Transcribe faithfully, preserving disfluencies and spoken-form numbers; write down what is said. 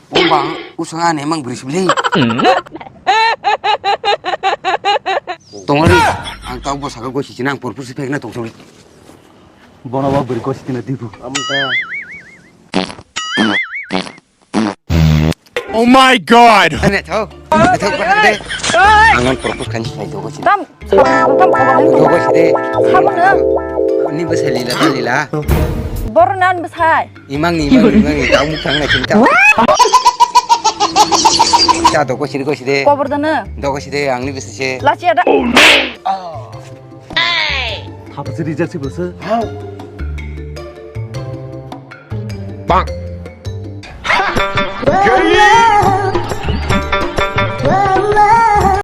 Bomba usanga nemang brisbli. Tongori, ang tau bo saka gosi chinang porpusi pekna tongtoli. Bono ba beri gosi tina dibu. Amta. Oh my God! Ane thau. Ane thau kata de. Ang non propose kan sai dogo si. Tam, tam, tam, tam. Dogo si de. Sabo na. Ni basa lila ta lila. Bor nan besai. Imang ni, imang ni, imang ni. Tau muk thang na cinta. Ta dogo si, dogo si de. Kobor dana. Dogo si de, ang ni basa se. Lachi ada. Thapa se reject se basa. Bang.